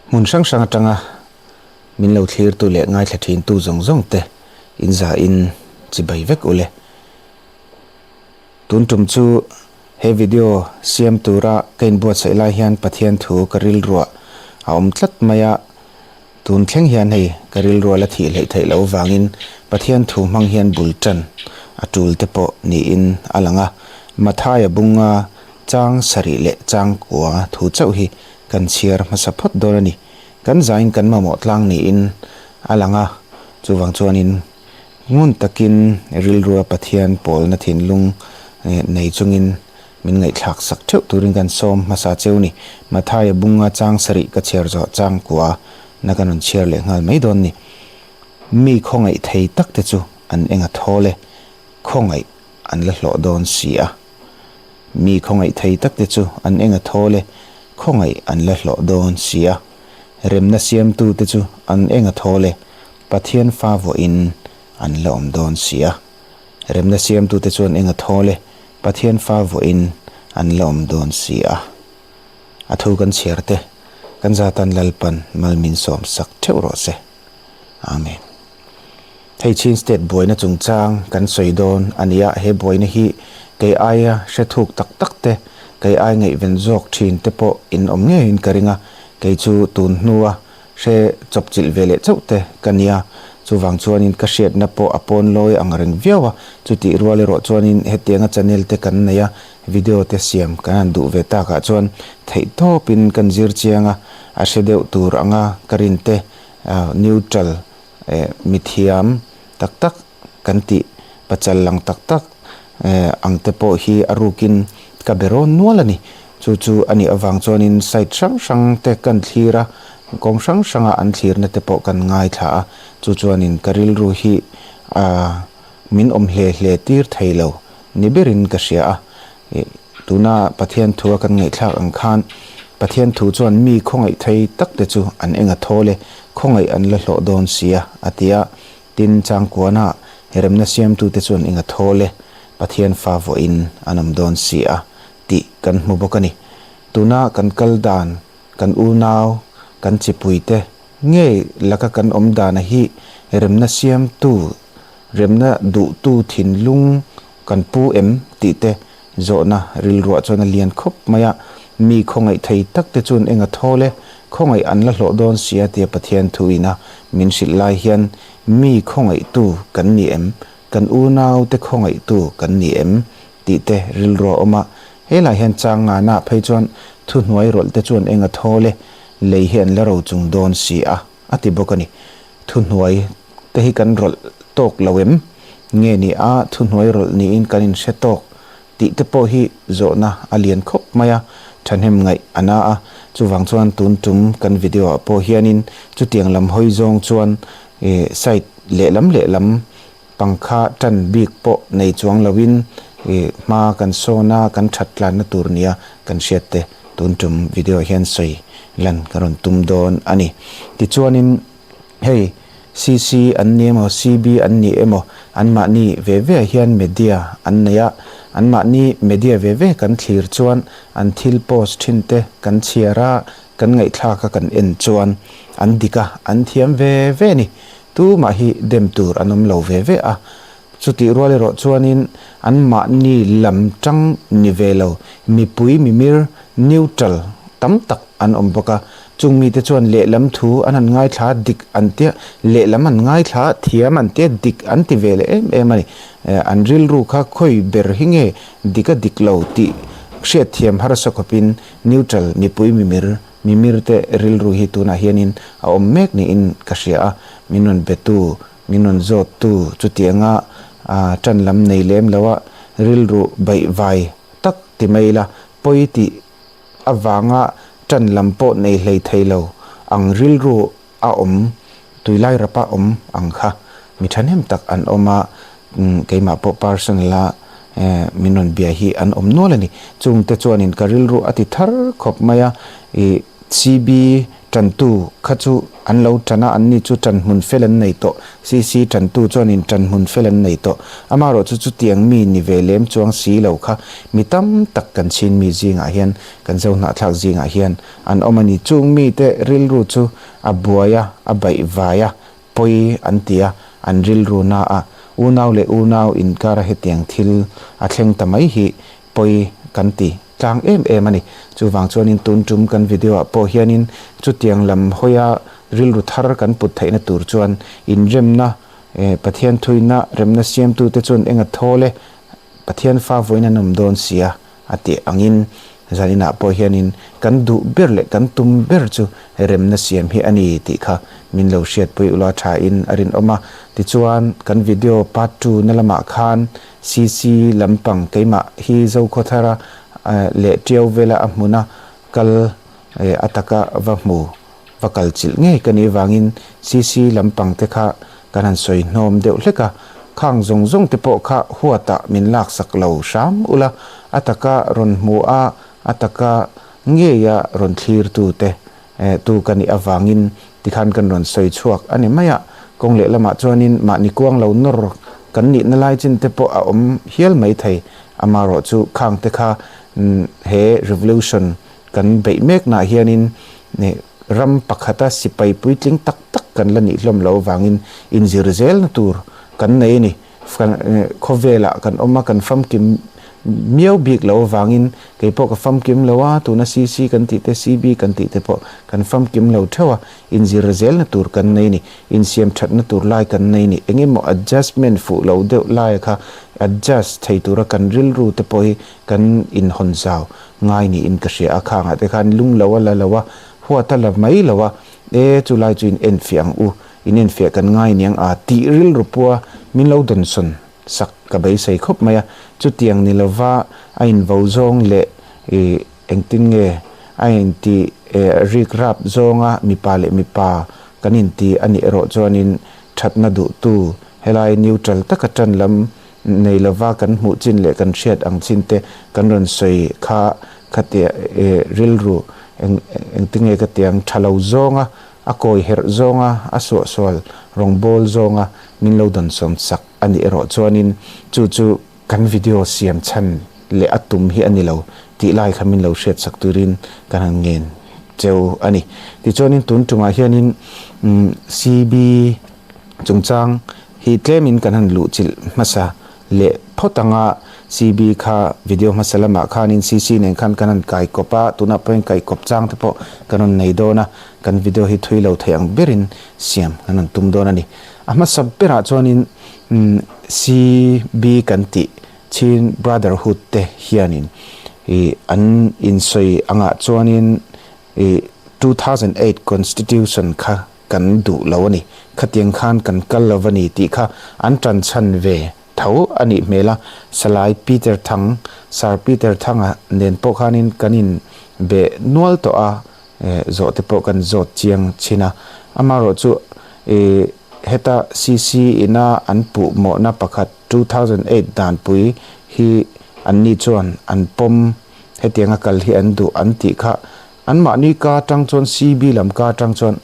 Hmun hrang hrang atanga min lo thlirtu leh ngaithla thintu zawng zawng te in za in chibai vek ule. Tun tum chu he video siam tura ka inbuatsaih lai hian Pathian thu ka rilruah a awm tlat mai a, tun thleng hian hei ka rilruah la thih hleih theih loh vangin Pathian thu hmang hian bul tan a tul te pawh niin a lang a. Mathaia bunga chang sarih leh chang kua thu chauh hi kan chhiar hmasa phawt dawn a ni. Kan zain kan mamawh tlang niin a lang a, chuvang chuanin Ngun takin rilrua Pathian pawlna thinlung nei chungin min ngaihthlak sak theuh turin kan sawm hmasa cheu ni. Mathaia bunga chang sarih ka chhiar zawh chang kua na kan rawn chhiar leh nghal mai dawn ni. Mi khawngaih thei tak te chu an eng a thawl e, khawngaih an la hlawh dawn si a. Mi khawngaih thei tak te chu an eng a thawl e, khawngaih an la hlawh dawn si a. Remna siamtu te chu an eng a thawl e, Pathian fa vawiin an la awm dawn si a. Remna siamtute chuan eng a thawl e, Pathian fa vawiin an la awm dawn si a. A thu kan chhiar te, kan zatan Lalpan mal min sawm sak theuh rawh se. Amen. Hei Chin State buaina chungchang kan sawi dawn a nia, he buaina hi kei aia hre thuk tak tak te, kei ai ngaihven zawk thin te pawh in awm ngeiin ka ring a, kei chu tun hnua Hre chawpchilh ve leh chauh te ka nia, chuvang chuanin ka hriatna pawh a pawn lawi ang reng viau a, chutih rual erawh chuanin hetianga channel te kan nei a, video te siam kan han duh ve takah chuan theihtawpin kan zir chiang a, a hre deuh tur anga ka rin te neutral mithiam tak tak kan tih pachal lang tak tak ang te pawh hi a rukin ka be rawn nual a ni. Chu chu a nih avang chuanin site hrang hrang te kan thlir a, kawng hrang hranga an thlirna te pawh kan ngaithla a, chu chuanin ka rilru hi min awm hle hle tir thei lo ni berin ka hria a. Tuna Pathian thua kan ngaihthlak ang khan Pathian thu chuan mi khawngaih thei tak te chu an eng a thawl e, khawngaih an la hlawh dawn si a, a ti a. Tin, Changkuana remna siamtute chuan eng a thawl e, Pathian fa vawiin an awm dawn si a, tih kan hmu bawk a ni. Tuna kan kal dan, kan unau, kan chipuite ngei laka kan awm dana hi remna siamtu, remna duhtu thinlung kan pu em tih te zawhna rilruah chuan a lian khawp mai a. Mi khawngaih thei tak te chuan eng a thawl e, khawngaih an la hlawh dawn sia tia Pathian thuina min hrilh lai hian mi khawngaihtu kan ni em, kan unaute khawngaihtu kan ni em tih te rilru a awm a, helai hian chang ngana phei chuan thuhnuai rawlh te chuan eng a thawl e, lei hi an la ro chung dawn si a, a ti bawk a ni. Thuhnuai te hi kan rawlh tawk lo em? Nge ni a, thuhnuai rawlh niin kan inhre tawk tih te pawh hi zawhna a lian khawp mai a, thahnem ngaih a na a, chuvang chuan tun tum kan video ah pawh hianin chutiang lam hawi zawng chuan side lehlam lehlam Pangkha tan bik pawh nei chuang loin hma kan sawn a, kan that tlanna tur nia kan hriat te tun tum video hian sawi lan ka rawn tum dawn a ni. Tichuanin hei CC an ni emaw CB an ni emaw anmahni ve ve hian media an nei a, anmahni media ve ve kan thlir chuan an thil post thin te kan chhiar a, kan ngaihthlak a kan en chuan an dik a, an thiam ve ve a ni. Tumah hi dem tur an awm lo ve ve a, chutih rual erawh chuanin anmahni lam tang ni ve lo mipui mimir, neutral, tam tak an awm bawk a, chung mite chuan lehlam thu an han ngaithla dik an tia, lehlam an ngaithla thiam an tia dik an ti ve leh em em a ni. An rilru kha khawi ber hi nge dik a dik lo tih hriatthiam harsa khawpin neutral mipui mimir Mimirte rilru hi tunah hianin a awm mek niin ka hria a, min rawn betu, min rawn zawttu chutianga ṭan lam nei lem loa rilru baihvai tak ti mai ila, pawi tih avanga ṭan lam pawh nei hlei thei lo ang rilru a awm, tuilai rapa awm ang kha mi ṭhahnem tak an awm a, keimah pawh personal a min rawn bia hi an awm nual a ni. Chungte chuanin ka rilru a ti thar khawp mai a, ih CB Ṭantu kha chu an lo ṭan a, anni chu ṭan hmun fel an nei tawh. CC ṭantu chuanin ṭan hmun fel an nei tawh. Amaherawh chu chutiang mi ni ve lem chuang si lo kha mi tam tak kan chhin mi zingah hian, kan zo hnahthlak zingah hian an awm a ni. Chung mite rilru chu a buai a, a baihvai a, pawi an ti a, an rilru na a. Unau leh unau inkara hetiang thil a thleng ta mai hi pawi kan ti tlang em em a ni. Chuvang chuanin tun tum kan video ah pawh hianin chutiang lam hawia rilru thar kan put theihna tur chuan inremna, Pathian thuina remna siamtute chuan enga thawl e, Pathian fa vawiin an awm dawn sia a tih angin zaninah pawh hianin kan duh ber leh kan tum ber chu remna siam hi a ni tih kha min lo hriatpui ula thain a rinawm a. Tichuan kan video part two na lamah khan CC lampang keimah hi Zokhawthara leh Tiau vela a hmuna kal a taka va hmu va kal chilh ngei ka nih vangin CC lampang te kha kan han sawi hnawm deuh hlek a, khang zawng zawng te pawh kha huatah min laksak lo hram ula, a taka rawn hmu a, a taka ngeia rawn thlirtu te Tu ka nih avangin tikhan kan rawn sawi chhuak a ni mai a, kawng lehlamah chuanin mahni kuang lo nawr kan nihna lai chin te pawh a awm hial mai thei. Amaherawh chu khang te kha he revolution kan beih meknaah hianin ram pakhata sipai puitling tak tak kan la nih hlawm lo avangin inzir zelna tur kan nei a ni. Khawvelah kan awm a, kan famkim miau bik loh avangin kei pawh ka famkim lo a, tuna CC kan tih te, CB kan tih te pawh kan famkim lo theuh a, inzir zelna tur kan nei ni, insiam thatna tur lai kan nei ni, eng emaw adjustment fuh lo deuh laia kha adjust thei tura kan rilru te pawh hi kan inhawn zau ngai niin ka hria a, khangah te khan lung lo a la lo a, huat a la mai lo a, e chulai chu in enfiah ang u. In enfiah kan ngai niang a tih rilru pua min lo dawnsawn sak ka beisei khawp mai a, chutiang ni lova a invo zawng leh ih engtin nge a inti rik rap zawnga mipa leh mipa kan inti a nih erawh chuanin thatna duhtu helai neutral taka tan lam nei lova kan hmuh chin leh kan hriat ang chin te kan rawn sawi kha khatia rilru eng engtinge ka tiang tha lo zawnga A kawi herh zawnga a suahsual rawngbâwl zawnga min lo dawn sak a nih erawh chuanin chu chu kan video siam chhan leh a tum hi a ni lo tih lai kha min lo hriat sak turin kan han ngen cheu a ni. Tichuanin tun tumah hianin CB chungchang hi tlemin kan han luhchilh hmasa leh phawt anga CB kha video hmasa lamah khanin CC nen khan kan han kai kawp a, tunah pawhin kai kawp chang te pawh kan rawn nei dawn a, kan video hi thui lo thei ang berin siam kan rawn tum dawn a ni. A hmasa berah chuanin CB kan tih Chin Brotherhood te hianin ih an insawi angah chuanin ih 2008 Constitution kha kan duh lo a ni, khatiang khan kan kal lo a ni tih kha an tan chhan ve tho a nih hmel a, Salai Peter Thang, Sir Peter Thanga nen pawh khanin kan in be nual tawh a, zawh te pawh kan zawt chiang chin a, amaherawh chu heta CC ina an puh mawhna pakhat 2008 danpui hi anni chuan an pawm hetianga kal hi an duh an tih kha Anmahni ka atang chuan CB lam ka atang chuan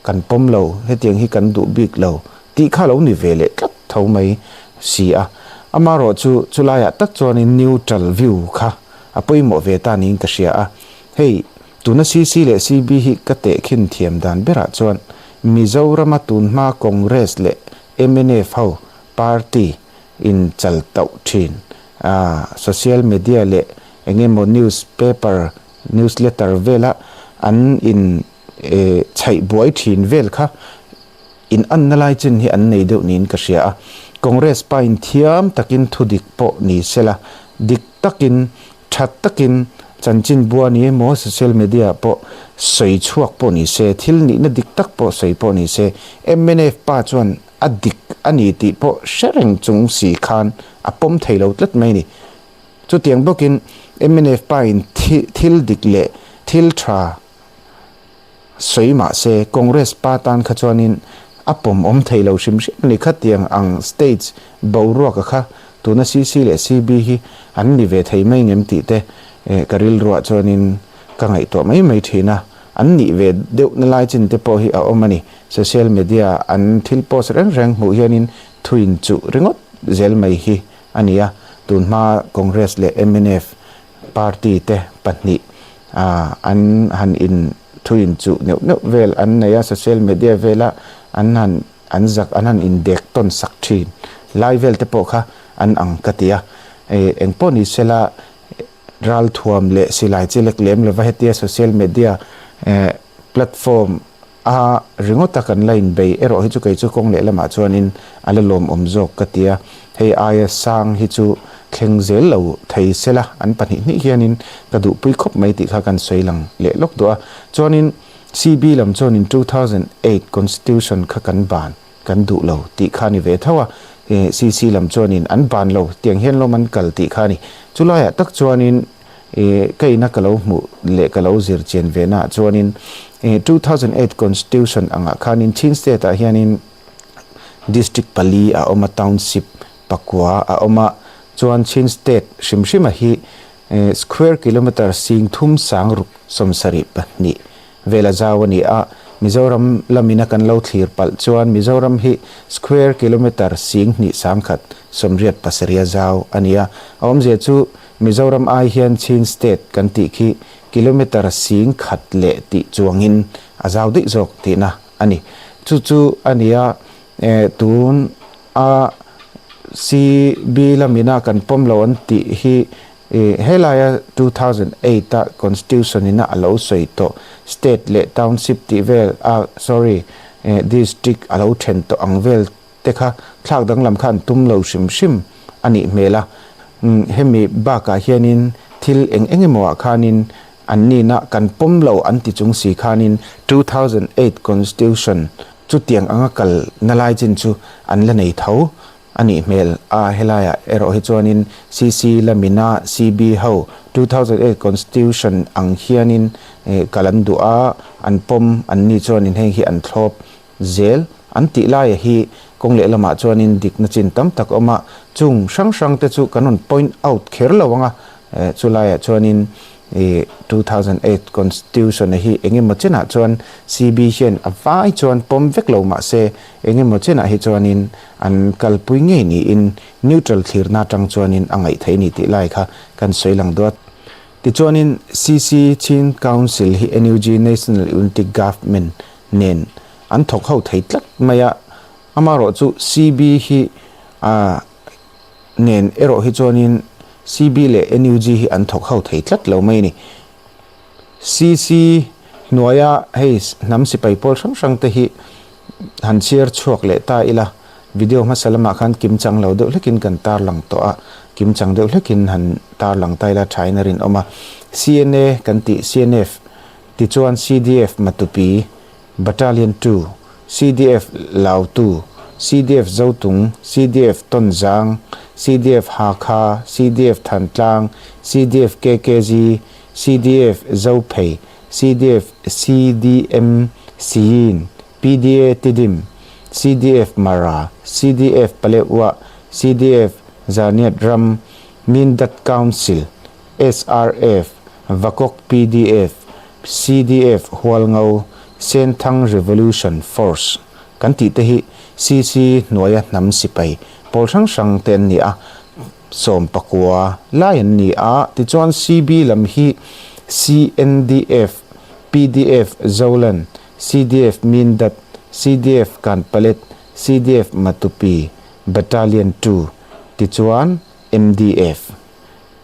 kan pawm lo, hetiang hi kan duh bik lo tih kha lo ni ve leh tlat tho mai si a. Amaherawh chu chulaiah tak chuanin neutral view kha a pawimawh ve ta niin ka hria a. Hei, tuna CC leh CB hi ka tehkhin thiam dan berah chuan Mizorama tunhma Congress leh mnf ho party in chal tauh thin a, social media leh eng emaw news paper Newsletter vela an in chhaih buai thin vel kha in anna lai chin hi an nei deuh niin ka hria a. Congress pa in thiam takin thu dik pawh ni sela, dik takin, tha takin chanchin bua ni emaw social media ah pawh sawi chhuak pawh ni se, thil nihna dik tak pawh sawi pawh ni se, mnf pa chuan a dik a ni tih pawh hre reng chung si khan a pawm thei lo tlat mai a ni. Chutiang bawkin mnf pain thil dik leh thil tha sawi mah se Congress pa tan kha chuanin a pawm awm thei lo hrim hrim a ni. Khatiang ang stage boruaka kha tuna CC leh CB hi an ni ve thei mai ngem tih te ka rilruah chuanin ka ngaihtuah mai mai thin a. an nih ve deuh na lai chin te pawh hi a awm a ni. Social media an thil post reng reng hmuh hianin thu inchuh ringawt zel mai hi a ni a, tunhma Congress leh mnf party te pahnih an han in thu inchuh neuh neuh vel an nei a, social media vela an han an zak an han indek tawn sak thin lai vel te pawh kha an ang ka ti a, engpawh ni sela ralthuam leh silai chi lek lem lova hetia social media platform a ringawt a kan la inbei erawh hi chu kei chu kawng leh lamah chuanin a la lawmawm zawk ka ti a, hei aia sang hi chu thleng zel lo thei sela an pahnih hnih hianin ka duhpui khawp mai tih kha kan sawi lang leh lawk duh a. Chuanin CB lam chuanin 2008 Constitution kha kan ban kan duh lo tih kha a ni ve tho a, CC lam chuanin an ban lo tiang hian lawm an kal tih kha a ni. Chulaiah tak chuanin ka ina ka lo hmuh leh ka lo zir chian ve naah chuanin 2008 Constitution angah khanin Chin State ah hianin District pali a awm a, Township pakua a awm a, chuan Chin State hrim hrima hi square kilometre 30 672 vela zau a ni a, Mizoram lamina kan lo thlir palh chuan Mizoram hi square kilometre 2187 a zau a ni a, a awmzia chu Mizoram ai hian Chin State kan tih khi kilometre 10,000 leh tih chuangin a zau daih zawk tihna a ni. Chu chu a ni a, tun a CB lamina kan pawm lo an tih hi helaia 2008 a Constitution ina a lo sawi tawh State leh Township tih vel a sorry District a lo then tawh ang vel te kha thlak danglam kha an tum lo hrim hrim a nih hmel a. Hemi bakah hianin thil eng eng emaw ah khanin an nihna kan pawm lo an ti chung si khanin 2008 Constitution chutiang anga kal na lai chin chu an la nei tho a nih hmel a. Helaiah erawh hi chuanin CC lamina CB ho 2008 Constitution ang hianin kal an duh a, an pawm an ni chuanin heng hi an thlawp zel an tih laia hi kawng lehlamah chuanin dikna chin tam tak a awm a, chung hrang hrang te chu kan rawn point out kher lo ang a, chulaiah chuanin ih 2008 constitution a hi eng emaw chenah chuan CB hian a vai chuan pawm vek lo mah se eng emaw chenah hi chuanin an kalpui ngei niin neutral thlirna atang chuanin a ngaih theih a ni tih lai kha kan sawi lang duat. Tichuanin CC Chin Council hi NUG National Unity Government nen an thawk ho thei tlat mai a, amaherawh chu CB hi a nen erawh hi chuanin CB leh NUG hi an thawk ho thei tlat lo mai a ni. CC hnuaia hei hnam sipai pawl hrang hrang te hi han chhiar chhuak leh ta ila, video hmasa lamah khan kimchang lo deuh hlekin kan tarlang tawh a, kimchang deuh hlekin han tarlang ta ila thain a rinawm a. CNA kan tih CNF Tichuan CDF Matupi, Battalion Two, CDF Lautu, CDF Zotung, CDF Tonzang, CDF Hakha, CDF Thantlang, CDF KKG, CDF Zophei, CDF CDM Siyin, PDA Tidim, CDF Mara, CDF Paletwa, CDF Zaniat Ram, Mindat Council, SRF, Vakok PDF, CDF Hualngo, Senthang Revolution Force kan tih te hi CC hnuaia hnam sipai pawl hrang hrang te an ni a, 19 lai an ni a, tichuan CB lam hi CNDF, PDF Zoland, CDF Mindat, CDF Kanpalet, CDF Matupi, Battalion Two, tichuan MDF.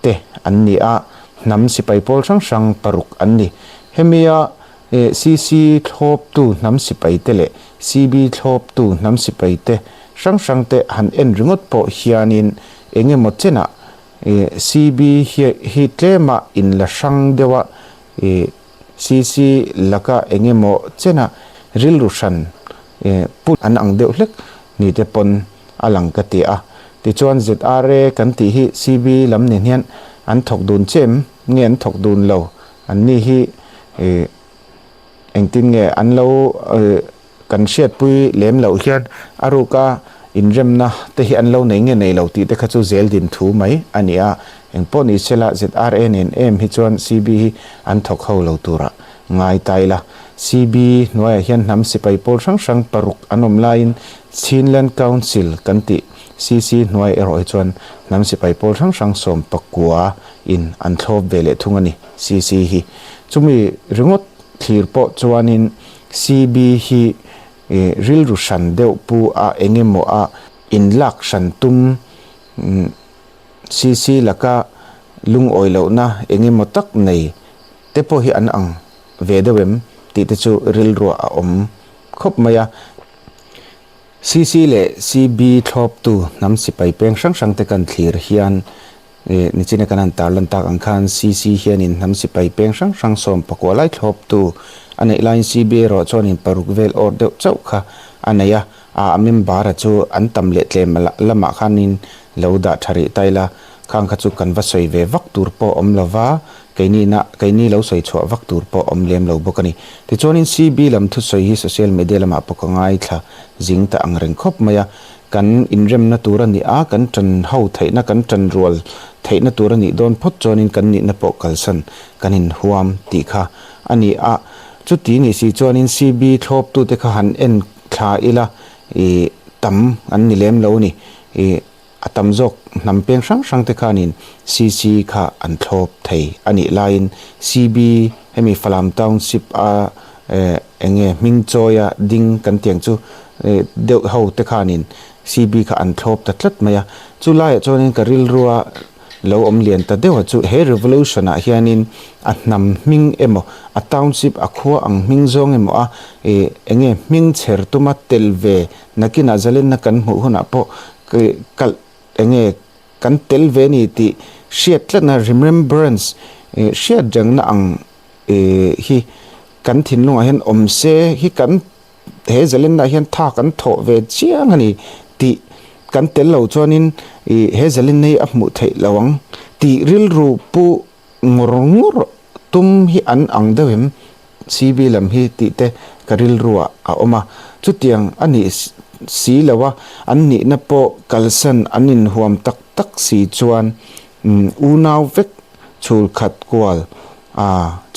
te an ni a, hnam sipai pawl hrang hrang paruk an ni. Hemia CC thlawptu hnam sipai te leh CB thlawptu hnam sipai te hrang hrang te han en ringawt pawh hianin eng emaw chenah CB hi tlema inla hrang deuh a, CC laka eng emaw chenah rilru hran put an ang deuh hlek ni te pawn a lang ka ti a. Tichuan ZRA kan tih hi CB lam nen hian an thawk dun che em? Nge an thawk dun lo? An ni hi engtin nge an lo kan hriatpui lem loh hian a ruka inremna te hi an lo nei nge nei lo tih te kha chu zel din thu mai a ni a. Engpawh ni sela ZRA nen em hi chuan CB hi an thawk ho lo turah. ngai ta ila. CB hnuaiah hian hnam sipai pawl hrang hrang paruk an awm laiin Chinland Council kan tih CC hnuai erawh hi chuan hnam sipai pawl hrang hrang 19 in an thlawp ve leh thung a ni CC hi. Chumi ringawt thlir pawh chuanin CB hi rilru hran deuh pu a engemaw a inlak hran tum CC laka lungawi lohna engemaw tak nei te pawh hi an ang ve deuh em tih te chu rilruah a awm khawp mai a. CC leh CB thlawptu hnam sipai peng hrang hrang te kan thlir hian nichina kan han tarlan tak ang khan CC hianin hnam sipai peng hrang hrang 19 lai thlawptu a neih laiin CB erawh chuanin paruk vel awr deuh chauh kha a nei a, a member-a chu an tam leh tlem lamah khanin lo dah tha rih ta ila, khang kha chu kan va sawi ve vak tur pawh awm lo va, keini na keini lo sawi chhuah vak tur pawh awm lem lo bawk a ni. Tichuanin CB lam thusawi hi social media lamah pawh ka ngaithla zing ta ang reng khawp mai a, kan inremna tur a ni a, kan tan ho theihna, kan tan rual theihna tur a nih dawn phawt chuanin kan nihna pawh kalsan kan inhuam tih kha a ni a. Chuti nih si chuanin CB thlawptute kha han en thla ila ih tam an ni lem lo a ni. Ih a tam zawk hnam peng hrang hrang te khanin CC kha an thlawp thei a nih laiin CB hemi Falam Township a eh eng nge hming chawia ding kan tiang chu eh deuh ho te khanin CB kha an thlawp ta tlat mai a. Chu laiah chuanin ka rilrua lo awm lian ta deuh a chu he revolution ah hianin a hnam hming emaw a township a khua ang hming zawng emaw a eh eng nge hming chher tuma tel ve Nakinah zalenna kan hmuh hunah pawh kalh eng nge kan tel ve a ni tih hriat tlatna, remembrance, hriat rengna ang hi kan thinlungah hian awm se hi kan he zalenna ah hian tha kan thawh ve chiang a ni tih kan tel lo chuanin he zalenna hi a hmuh theih lo ang tih rilru pu Ngawr ngawr tum hi an ang deuh em? CB lam hi tih te ka rilruah a awm a. Chutiang a nih si lo a, an nihna pawh kalsan an inhuam tak tak si chuan unau vek chhul khat kual a,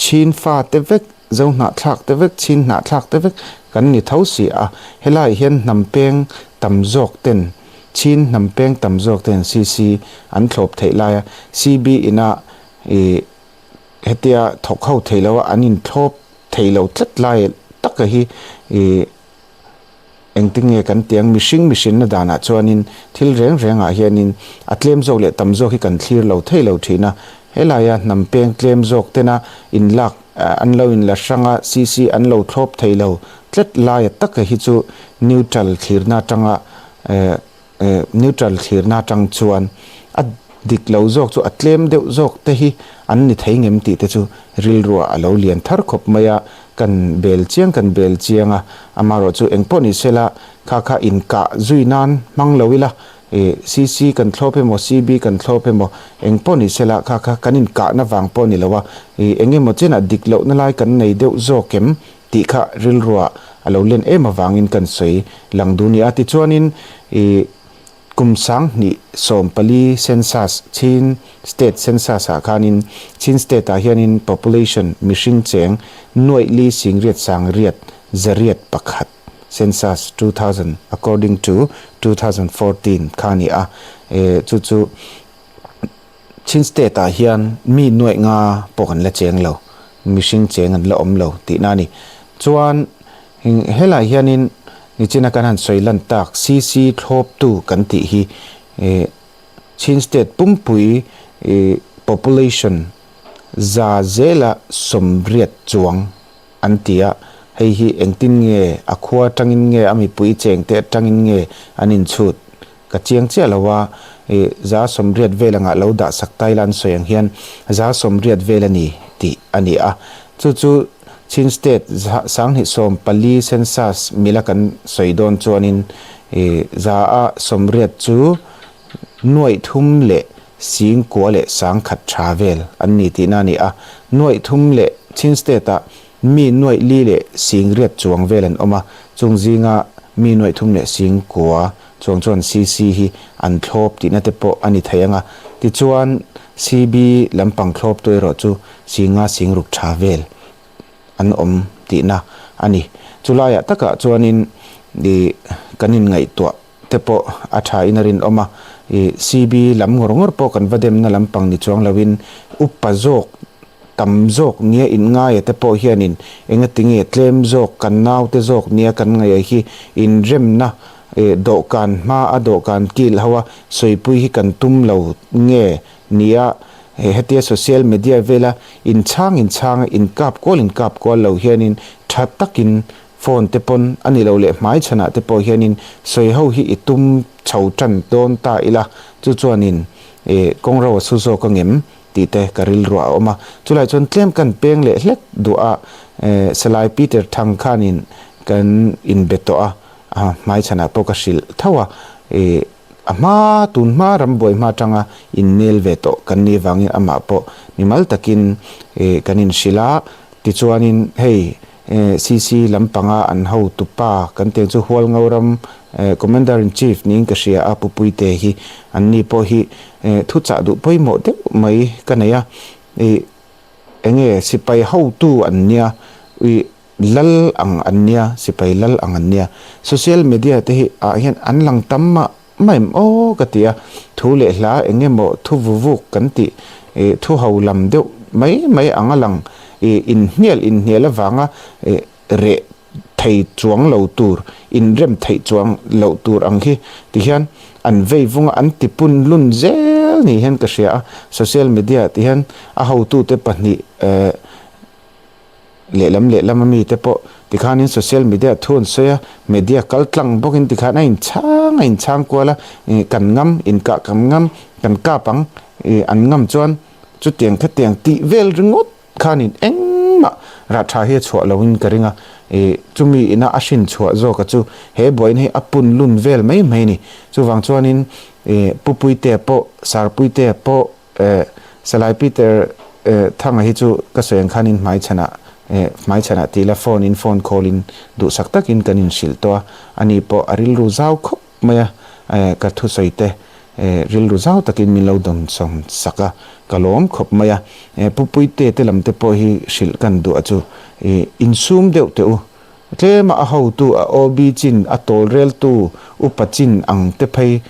chhin fa te vek, zo hnahthlak te vek, chhin hnahthlak te vek kan ni tho si a. Helaiah hian hnam peng tam zawk ten Chin hnam peng tam zawk ten CC an thlawp theih laia CB ina ih hetia thawk ho thei lo a an in thlawp thei lo tlat lai taka hi ih engtin nge kan tih ang mihring mihrinna danah chuanin thil reng rengah hianin a tlem zawk leh tam zawk hi kan thlir lo thei lo thin a, helaia hnam peng tlem zawk tena inlak an lo inla hrang a CC an lo thlawp thei lo tlat laia taka hi chu neutral thlirna atanga Neutral thlirna atang chuan a dik lo zawk chu a tlem deuh zawk te hi an ni thei ngem tih te chu rilruah a lo lian thar khawp mai a, kan bel chiang kan bel chiang a, amaherawh chu engpawh ni sela kha kha inkah zui nan hmang lo ila, CC kan thlawp emaw CB kan thlawp emaw engpawh ni sela kha kha kan inkahna vang pawh ni lo a, engemaw chenah dik lohna lai kan nei deuh zawk em Tih kha rilruah a lo len em avangin kan sawi lang duh nia. Tichuanin i kum 2014 census, Chin State census ah khanin Chin State ah hianin population mihring cheng nuaih li singriat sangriat 101 census 2000 according to 2014 kha a ni a. Chu chu Chin State ah hian mi nuaih nga pawh kan la cheng lo, mihring cheng an la awm lo tihna a ni. Chuan helai hianin nichina kan han sawi lan tak CC thlawptu kan tih hi Chin State pumpui population za zela 80 chuang an ti a, hei hi engtin nge a khua atangin nge a mipui chengte atangin nge an inchhut Ka chiang chiah lo a, ih 80% vel angah lo dah sak ta ila an sawi ang hian 80% vel a ni tih a ni a. Chu chu Chin State 2014 census mila kan sawi dawn chuanin ih 80% chu nuaih thum leh singkua leh sangkhat tha vel an ni tihna a ni a. Nuaih thum leh Chin State ah mi nuaih li leh singriat chuang vel an awm a, chung zinga mi nuaih thum leh singkua Chuang chuan CC hi an thlawp tihna te pawh a ni thei ang a, tichuan CB lampang thlawptu erawh chu singa singruk tha vel an awm tihna a ni. Chulaiah takah chuanin ih kan inngaihtuah te pawh a tha in a rinawm a, ih CB lam ngawr ngawr pawh kan va demna lampang ni chuang loin upa zawk tam zawk nia inngaia te pawh hianin engatinge tlem zawk kan naute zawk nia kan ngaih hi inremna ih dawhkan hma a dawhkan kil ho a sawipui hi kan tum lo nge nia hetia social media vela inchhang inchhang a inkap kual inkap kual lo hianin tha takin Phone te pawn a ni lo leh hmai chhanah te pawh hianin sawi ho hi i tum chho tan dawn ta ila, chu chuanin ih kawng ro a su zawk a ngem tih te ka rilruah a awm a. Chulai chuan tlem kan peng leh hlek duh a, Salai Peter Thang khanin kan inbe tawh a, hmai chhanah pawh ka hrilh tho a, ih a hma tun hma rambuai hma atanga innel ve tawh kan nih vangin amah pawh mimal takin ih kan inhrilh a, tichuanin hei CC lampanga an hotu pa kan tih ang chu Hualngoram Commander in Chief niin ka hria a, Pu Puite hi an ni pawh hi thuchah duh pawimawh deuh mai ka nei a, ih enge sipai hotu an nia, ih lal ang an nia, sipai lal ang an nia, social media te hi ah hian an lang tam mah mah em aw ka ti a, thu leh hla eng emaw thu vuvuk kan tih ih thu ho lam deuh mai mai ang a lang ih inhnial inhnial avanga ih reh thei chuang lo tur inrem theih chuang loh tur ang hi ti hian an vei vung a an ti pun lun zel ni hian ka hria a, social media ti hian a hotute pahnih eh Lehlam lehlam a mite pawh tikhanin social media thu an sawi a, media kal tlang bawkin tikhan a inchhang a inchhang kual a, kan ngam, inkah kan ngam, kan kap ang, an ngam chuan chutiang khatiang tih vel ringawt khanin engmah rah tha hi a chhuah loin ka ring a, chumi ina a hrin chhuah zawka chu he buaina hi a pun lun vel mai mai a ni. Chuvang chuanin Pu Puitea pawh, Sir Puitea pawh, Eh, Salai Peter eh, Thanga hi chu ka sawi ang khanin hmaichhanah eh, hmaichhanah ti ila phone in phone call in duhsak takin kan inhrilh tawh a, ani pawh a rilru zau khawp mai a, eh, ka thusawi te eh, rilru zau takin min lo dawnsawn sak a, ka lawm khawp mai a. Eh, Pu Puite te lam te pawh hi hrilh kan duh a chu, ih, insum deuh teh u, Tlema a hotu, a OB chin, a tawlreltu, upa chin ang te phei,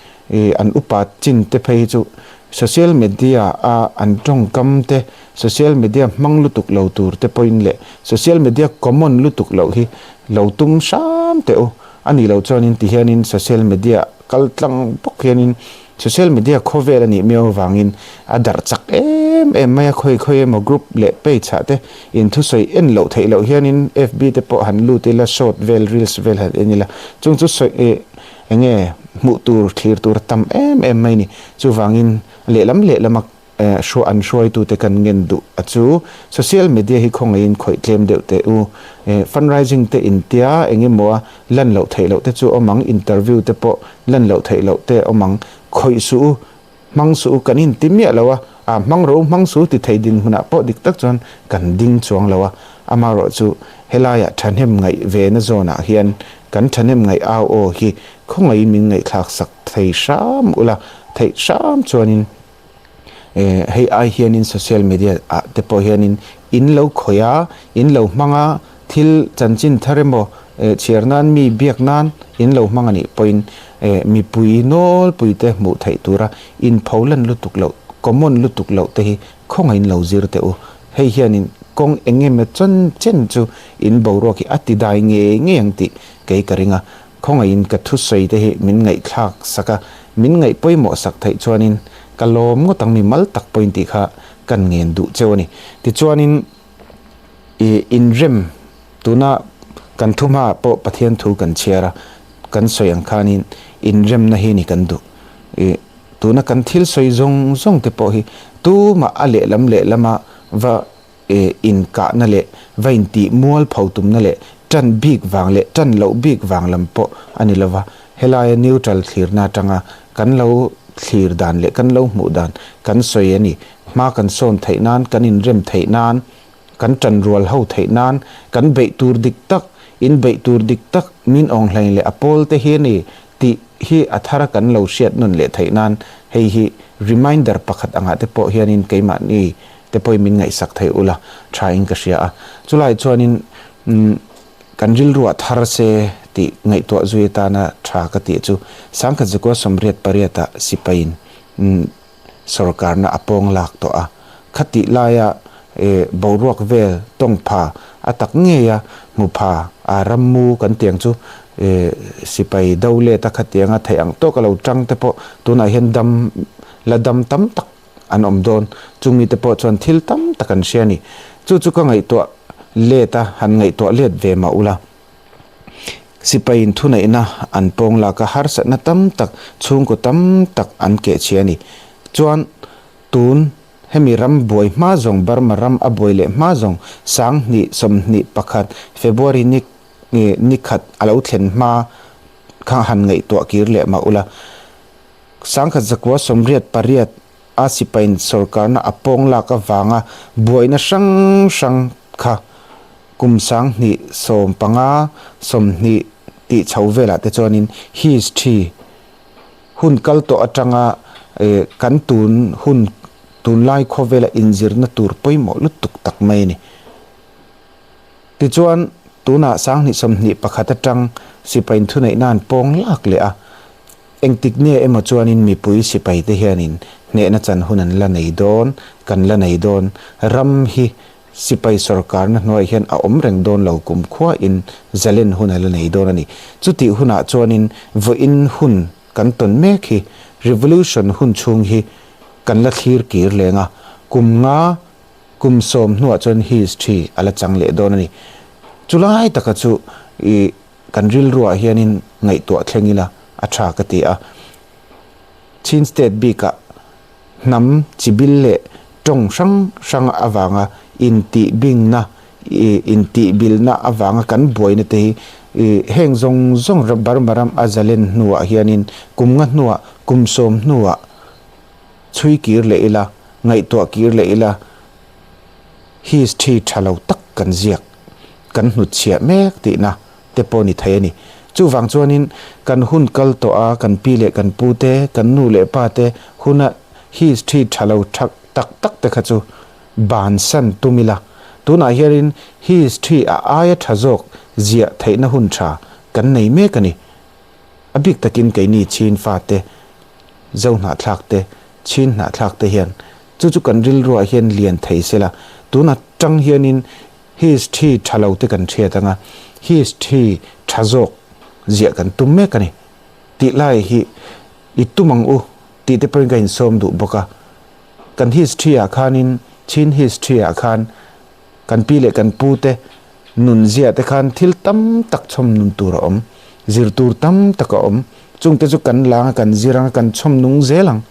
an upa chin te phei hi chu social media a an tawngkam te, social media hmang lutuk lo tur te pawhin leh social media common lutuk loh hi lo tum hram teh u. A nih loh chuanin tihianin social media kal tlang bawk hianin Social media khawvel a nih miau avangin a darh chak em em mai a, khawi khawi emaw group leh page ah te in thusawi en loh theih loh hianin FB te pawh han lut ila short vel reels vel han en ila chung chu sawi ih enge hmuh tur thlir tur a tam em em mai a ni. Chuvangin lehlam lehlama hruah an hruaitute kan ngen duh a chu social media hi khawngaihin khawih tlem deuh teh u. Fundraising te intia eng emaw a lan loh theih loh te chu awm ang, interview te pawh lan loh theih loh te awm ang. Khawih suh u, hmang suh u kan inti miah lo a, ah hmang rawh u, hmang suh u ti thei dinhmunah pawh dik tak chuan kan ding chuang lo a. Amaherawhchu helaiah thahnem ngaih ve na zawnah hian kan thahnem ngaih au aw hi khawngaihin min ngaihthlak sak thei hram ula, theih hram chuanin Hei ai hianin social media ah te pawh hianin in lo khawih a, in lo hmang a, thil chanchin thar emaw chhiar nan mi biak nan in lo hmang a nih pawhin mipui nawlpui te hmuh theih tura in pho lan lutuk loh, common lutuk loh te hi khawngaihin lo zir teh u. Hei hianin kawng eng emaw chen chen chu in boruak hi a ti dai ngei ngei ang tih kei ka ring a. Khawngaihin ka thusawi te hi min ngaihthlak sak a, min ngaih pawimawh sak theih chuanin ka lawm ngawt ang mi mal tak pawhin tih kha kan ngen duh cheu a ni. Tichuanin i inrem tuna kan thu hmaah pawh Pathian thu kan chhiar a, kan sawi ang khanin inremna hi ni kan duh. I tuna kan thil sawi zawng zawng te pawh hi tumah a lehlam lehlama va inkahna leh va intih mualpho tumna leh tan bik vang leh tan loh bik vang lam pawh a ni lova, helaia neutral thlirna atanga kan lo thlir dan leh kan lo hmuh dan kan sawi a ni. Hma kan sawn theih nan, kan inrem theih nan, kan tanrual ho theih nan, kan beih tur dik tak, inbeih tur dik tak min awnghlain leh a pawl te hi a ni tih hi a thara kan lo hriat nawn leh theih nan hei hi reminder pakhat angah te pawh hianin keimahni. te pawhin min ngaihsak thei ula tha in ka hria a. Chulai chuanin kan rilruah thar se tih ngaihtuah zui atana tha ka tih chu Sangkhat Zakua 88 ah sipaiin sawrkarna a pawng lak tawh a. Khatih laia boruak vel tawng pha a tak ngeia hmu pha a rammu kan tiang chu sipai do let a khatianga theih ang tawk a lo tang te pawh tunah hian dam la dam tam tak an awm dawn. Chung mite pawh chuan thil tam tak an hria a ni. Chu chu ka ngaihtuah let a, han ngaihtuah let ve mah ula. Sipaiin thuneihna an pawng lak a, harsatna tam tak, chhungkaw tam tak an kehchhia a ni. Chuan tun hemi ram buai hma zawng, Burma ram a buai leh hma zawng, 2021 February ni ni khat a lo thlen hma kha han ngaihtuah kir leh mah ula, 1988 a sipaiin sawrkarna a pawng lak avanga buaina hrang hrang kha Kum 2015, 20 tih chho velah te chuanin history hun kal tawh atanga kan tun hun tunlai khawvela inzirna tur pawimawh lutuk tak mai a ni. Tichuan tunah 2021 atang sipai inthuneihna an pawng lak leh a, engtik nge emaw chuanin mipui sipai te hianin hnehna chan hun an la nei dawn, kan la nei dawn, ram hi Sipai sawrkarna hnuaiah hian a awm reng dawn lo kum khuain zalen hun a la nei dawn a ni. Chutih hunah chuanin vawiin hun kan tawn mek hi revolution hun chhung hi kan la thlir kir leng a, kum nga kum sawm hnuah chuan history a la chang leh dawn a ni. Chulai taka chu i kan rilruah hianin ngaihtuah thleng ila a tha ka ti a. Chin state bikah hnam chibil leh tawng hrang hrang avanga intihbingna, intihbilna avanga kan buaina te hi heng zawng zawng Burma ram a zalen hnuah hianin kum nga hnuah, kum sawm hnuah chhui kir leh ila, ngaihtuah kir leh ila history tha lo tak kan ziak, kan hnutchhiah mek tihna te pawh ni thei a ni. Chuvang chuanin kan hun kal tawh a, kan pi leh kan pu te, kan nu leh pa te huna history tha lo tha tak tak te kha chu bansan tum ila. Tunah hianin history a aia tha zawk ziah theihna hun tha kan nei mek a ni. A bik takin keini Chin fate, Zo hnahthlak te, Chin hnahthlak te hian chu chu kan rilruah hian lian thei sela. Tuna tang hianin History tha lo te kan hriat anga history tha zawk ziah kan tum mek a ni tih lai hi i tum ang u tih te pawhin ka insawm duh bawk a. Kan history ah khanin Chin history ah khan kan pi leh kan pu te nun ziah te khan thil tam tak chhawm nun tur a awm, zir tur tam tak a awm, chung te chu kan lang a kan zir anga kan chhawm nung zel ang.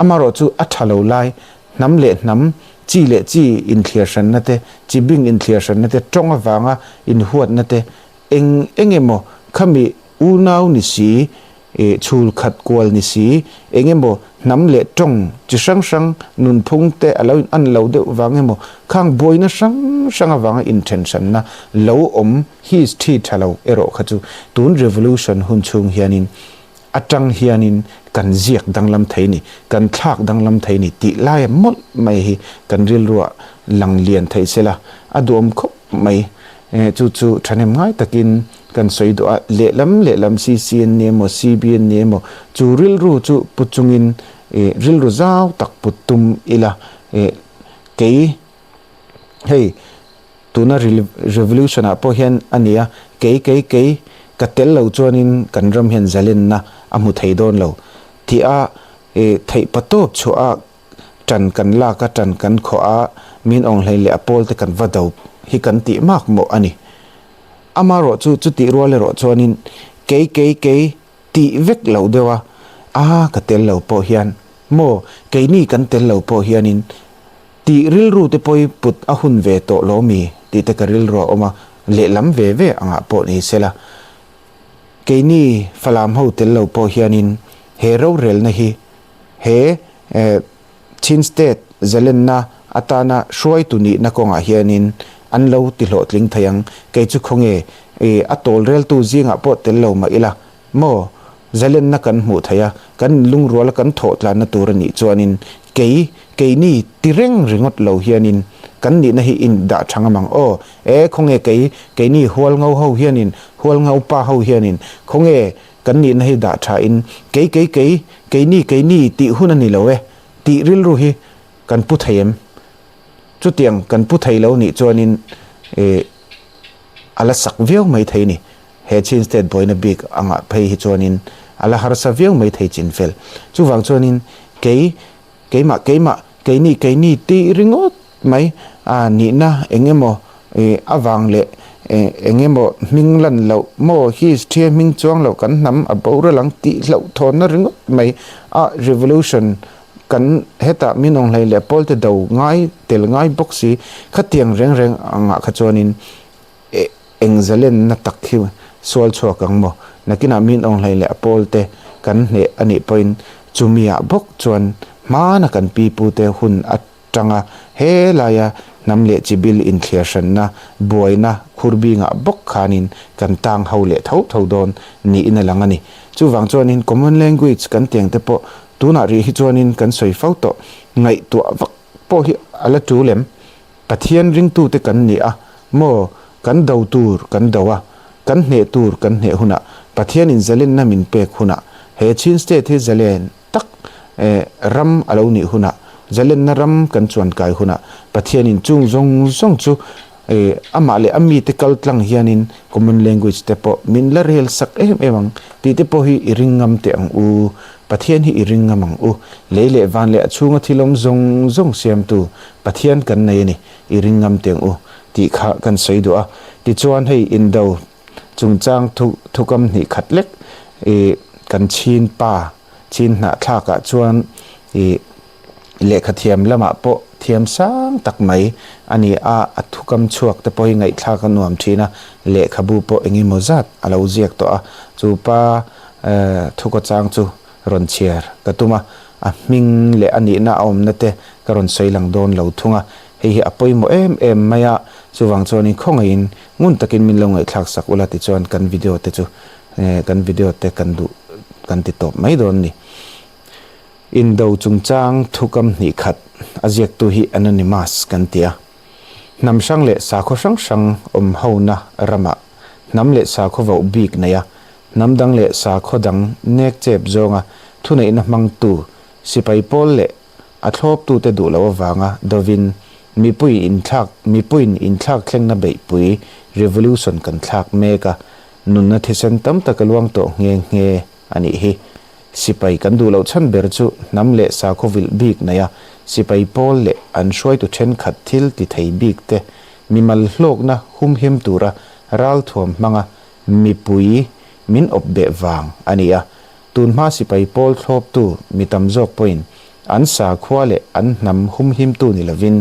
Amaherawh chu a tha lo lai, hnam leh hnam, chi leh chi inthliar hranna te, chi bing inthliar hranna te, tawng avanga inhuatna te, eng eng emaw khami unau ni si, chhul khat kual ni si, eng emaw hnam leh tawng chi hrang hrang nunphung te a lo in an lo deuh vang emaw khang buaina hrang hrang avanga inthen hranna lo awm history tha lo erawh kha chu tun revolution hun chhung hianin atang hianin kan ziak danglam thei ni, kan thlak danglam thei ni tih laia mawlh mai hi kan rilruah lang lian thei se la, a duhawm khawp mai. Chu chu thahnem ngai takin kan sawi duh a, lehlam lehlam CCN ni emaw CBN ni emaw chu rilru chu pu chungin rilru zau tak put tum ila, kei hei Tuna revolution ah pawh hian a ni a, kei kei kei ka tel lo chuanin kan ram hian zalenna a hmu thei dawn lo tih a theih patawp chhuah a tan kan lak a, tan kan khawh a, min awnghlei leh a pawl te kan va do hi kan tih mak mawh a ni. Amaherawh chu chutih rual erawh chuanin kei kei kei tih vek lo deuh a, a ka tel lo pawh hian maw keini kan tel lo pawh hianin Tih rilru te pawh i put a hun ve tawh lo mi tih te ka rilru a awm a, lehlam ve ve angah pawh ni sela. Keini Falam ho tel lo pawh hianin he rorelna hi he Chin State zalenna atana hruaitu nihna kawngah hianin an lo ti hlawhtling thei ang. Kei chu khawnge a tawlreltu zingah pawh tel lo mah ila Maw? Zalenna kan hmuh theih a, kan inlungruala kan thawh tlanna tur a nih chuanin kei Keini ti reng ringawt lo hianin kan nihna hi in dah tha ngam ang aw. E, khawnge kei, keini Hualngo ho hianin, Hualngo pa ho hianin khawnge kan nihna hi dah tha in kei kei kei, keini keini tih hun a ni lo e tih rilru hi kan pu thei em? Chutiang kan pu thei lo nih chuanin e a la sak viau mai thei ni. He Chin State buaina bik angah phei hi chuanin a la harsa viau mai thei chin fel. Chuvang chuanin kei, keimah keimah, keini keini tih ringawt mai a nihna eng emaw avang leh eng emaw hming lan loh maw history hming chuang loh kan hnam a boral ang tih hlauhthawnna ringawt mai a revolution kan hetah min awnghlei leh pawlte do ngai tel ngai bawk si khatiang reng reng angah kha chuanin Eng zalenna tak hi sual chhuak ang maw? Nakinah min awnghlei leh a pawlte kan hneh a nih pawhin chumiah bawk chuan hmana kan pipute hun atanga he laia hnam leh chibil inthliar hranna buaina khurbingah bawk khanin kan tang ho leh tho tho dawn niin a lang a ni. Chuvang chuanin common language kan tiang te pawh tunah rih hi chuanin kan sawi fo tawh ngaihtuah vak pawh hi a la tul em? Pathian ringtute kan ni a maw? Kan do tur kan do a, kan hneh tur kan hneh hunah, Pathianin zalenna min pek hunah, he Chin State hi zalen tak ram a lo nih hunah, zalenna ram kan chuan kai hunah, Pathianin chung zawng zawng chu amah leh a mite kal tlang hianin common language te pawh min la rel sak em em ang tih te pawh hi i ring ngam teh ang u. Pathian hi i ring ngam ang u. Lei leh van leh a chhunga thil awm zawng zawng siamtu Pathian kan nei a ni, i ring ngam teng u, tih kha kan sawi duh a. Tichuan hei indo chungchang thu thukam hnih khat lek i kan chhin pa chin hnahthlak ah chuan i lehkha thiam lamah pawh thiam sang tak mai a ni a, a thukam chhuak te pawh hi ngaihthlak a nuam thin a, lehkhabu pawh engemaw zat a lo ziak tawh a, chu pa thukawchang chu rawn chhiar ka tum a, a hming leh a nihna a awmna te ka rawn sawi lang dawn lo thung a, hei hi a pawimawh em em mai a, chuvang chuanin khawngaihin ngun takin min lo ngaihthlak sak ula tichuan kan video te chu kan video te kan duh kan ti tawp mai dawn ni. Indo chungchang thukam hnih khat a ziaktu hi Anonymous kan ti a, hnam hrang leh sakhaw hrang hrang awm hona ramah hnam leh sakhaw voh bik nei a, Hnam dang leh sakhaw dang nek chep zawnga thuneihna hmangtu sipai pawl leh a thlawptute duh loh avanga dovin mipui inthlak mipuiin inthlak thlengna beihpui revolution kan thlak mek a, nunna thisen tam tak a luang tawh nghe nghe a nih hi. Sipai kan duh loh chhan ber chu hnam leh sakhaw vilh bik neia sipai pawl leh an hruaitu thenkhat thil ti thei bik te mimal hlawkna humhim tura ralthuam hmanga Mipui min awp beh vang a ni a, tunhma sipai pawl thlawptu mi tam zawk pawhin an sakhua leh an hnam humhimtu ni lovin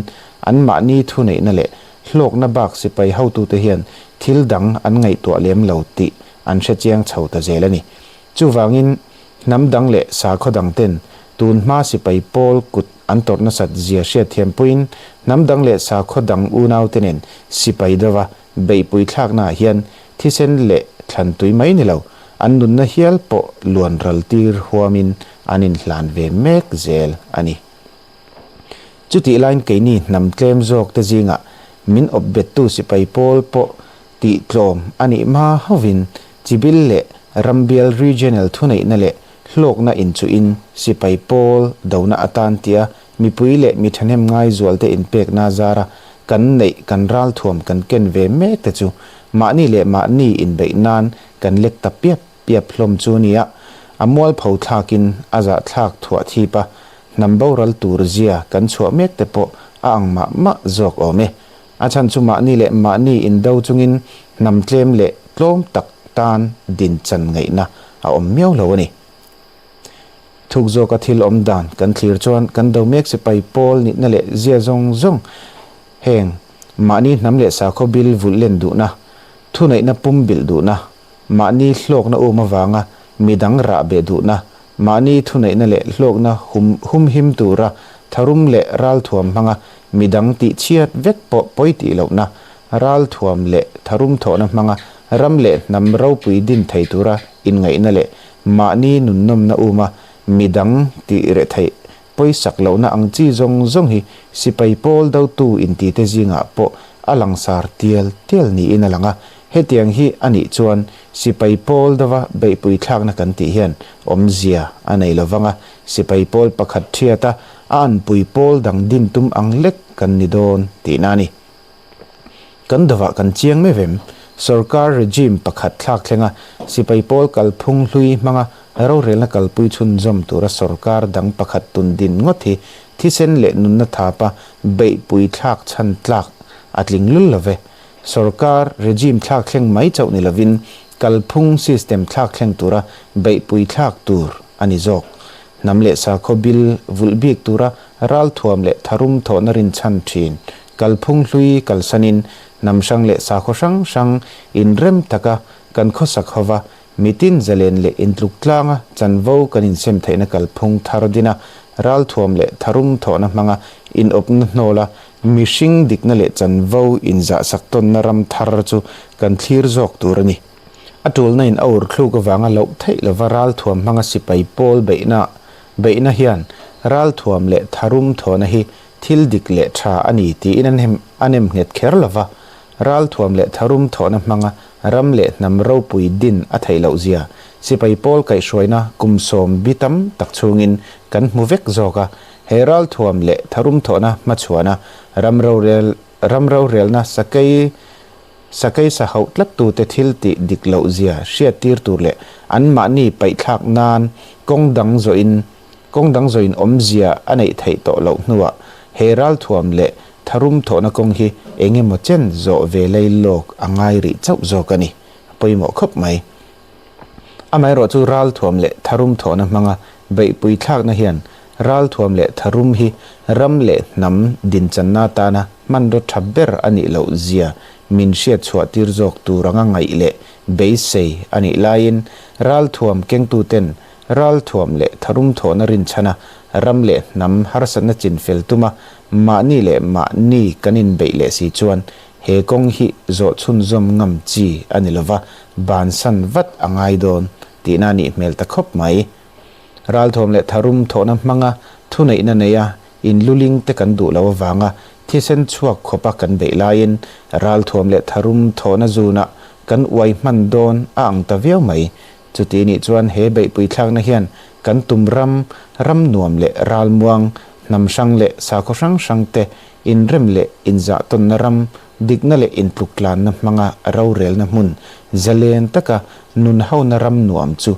anmahni thuneihna leh hlawkna bak sipai hotute hian thil dang an ngaihtuah lem lo tih an hre chiang chho ta zel a ni. Chuvangin hnam dang leh sakhaw dangten tunhma sipai pawl kut an tawrh nasat zia hriatthiampuiin hnam dang leh sakhaw dang unaute nen sipai dova Beihpui thlaknaah hian thisen leh thlan tui mai ni lo, an nunna hial pawh luan ral tir huamin an inhlan ve mek zel a ni. Chutih laiin keini hnam tlem zawk te zingah min awp bettu sipai pawl pawh tih tlawm a nih hma hovin chibil leh rambial regional thuneihna leh hlawkna inchuhin sipai pawl dona atan tia Mipui leh mi thahnem ngai zualte inpekna zara kan neih kan ralthuam kan ken ve mek te chu mahni leh mahni inbeih nan kan lek ta piap piap hlawm chu nia, a mualpho thlakin a zahthlak thuah thip a, hnam boral tur zia kan chhuah mek te pawh a ang mah mah zawk awm e. A chhan chu mahni leh mahni indo chungin hnam tlem leh tlawm tak tan din chan ngaihna a awm miau lo a ni. Thuk zawka thil awm dan kan thlir chuan kan do mek sipai pawl nihna leh zia zawng zawng heng mahni hnam leh sakhaw bil vulh len duhna, thuneihna pum bilh duhna, mahni hlawkna um avanga midang rah beh duhna, mahni thuneihna leh hlawkna hum humhim tura tharum leh ralthuam hmanga midang tih chhiat vek pawh pawi tih lohna, ralthuam leh tharum thawhna hmanga ram leh hnam ropui din thei tura inngaihna leh Mahni nunnawmna uma midang tih reh theih pawisak lohna ang chi zawng zawng hi sipai pawl dotu intite zingah pawh a langsar tial tial niin a lang a. Hetiang hi a nih chuan sipai pawl dova beihpui thlakna kan tih hian awmzia a nei lo vang a, sipai pawl pakhat thiata a anpui pawl dang din tum ang lek kan ni dawn tihna a ni. Kan dovah kan chiang meuh em? Sorkar regime pakhat thlak thlenga sipai pawl kalphung hlui hmanga rorelna kalpui chhunzawm tura sorkar dang pakhat tun din ngawt hi thisen leh nunna thapa beihpui thlak chhan tlak a tling lul lo ve. Sorkar regime thlak thleng mai chauh ni lovin kalphung system thlak thleng tura beihpui thlak tur a ni zawk. Hnam leh sakhaw bil vulh bik tura ralthuam leh tharum thawhna rinchhan thin kalphung hlui kalsanin hnam hrang leh sakhaw hrang hrang inrem taka kan khawsak hova mitin zalen leh intluk tlanga chanvo kan insem theihna kalphung thar dina ralthuam leh tharum thawhna hmanga inawpna hnawla mihring dikna leh chanvo inzahsak tawnna ram thar chu kan thlir zawk tur a ni. A tulna in a ur thluk avanga loh theih lova ralthuam hmanga sipai pawl beihna beihna hian ralthuam leh tharum thawhna hi thil dik leh tha a ni tiin an hem a nem nghet kher lova, ralthuam leh tharum thawhna hmanga ram leh hnam ropui din a theih loh zia sipai pawl kaihhruaina kum sawm bi tam tak chhungin kan hmu vek zawk a, he ralthuam leh tharum thawhna hmachhuana ram rorel ram rorelna sakei Sakei sa hauh tlattute thil tih dik loh zia hriattir tur leh anmahni paihthlak nan kawng dang zawhin kawng dang zawhin awmzia a neih theih tawh loh hnuah he ralthuam leh tharum thawhna kawng hi eng emaw chen zawh ve lei lawk a ngai rih chauh zawk a ni. A pawimawh khawp mai. Amaherawh chu ralthuam leh tharum thawhna hmanga beihpui thlakna hian ralthuam leh tharum hi ram leh hnam dinchanna atana hmanraw tha ber a nih loh zia min hriat chhuah tir zawk tur anga ngaih leh beisei a nih laiin ralthuam kengtuten ralthuam leh tharum thawhna rinchhana ram leh hnam harsatna chinfel tuma mahni leh mahni kan inbeih leh si chuan He kawng hi zawh chhunzawm ngam chi a ni lova, bansan vat a ngai dawn tihna a nih hmel ta khawp mai. Ralthawm leh tharum thawhna hmanga thuneihna neia inluling te kan duh lo avanga thisen chhuak khawpa kan beih laiin ralthuam leh tharum thawhna zunah kan uai hman dawn a ang ta viau mai. Chuti nih chuan he beihpui thlakna hian kan tum ram, ram nuam leh ralmuang, hnam hrang leh sakhaw hrang hrang te Inrem leh inzahtawnna ram, dikna leh intluktlanna hmanga rorelna hmun zalen taka nun hona ram nuam chu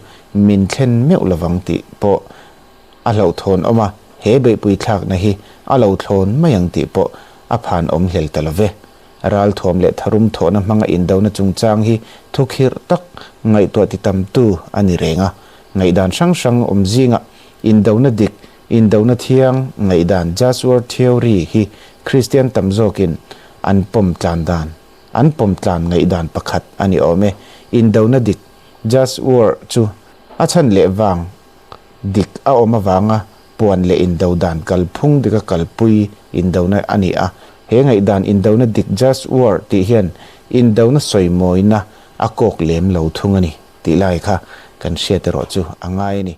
min thlen meuh lovang tih pawh a hlauhthawn awm a, he beihpui thlakna hi a lo thlawn mai ang tih pawh a phan awm hlel ta love. Ralthuam leh tharum thawhna hmanga indona chungchang hi thukhirh tak ngaihtuah titamtu a ni reng a, ngaihdan hrang hrang awm zingah indona dik Indona thiang ngaihdan Just War Theory hi Kristian tam zawkin an pawm tlan dan, an pawm tlan ngaihdan pakhat a ni awm e. Indona dik, Just War, chu a chhan leh vang dik a awm avanga puan leh indo dan kalphung dika kalpui indona a ni a. He ngaihdan indona dik, Just War, tih hian indona sawimawina a kawk lem lo thung a ni tih lai kha kan hriat erawh chu a ngai a ni.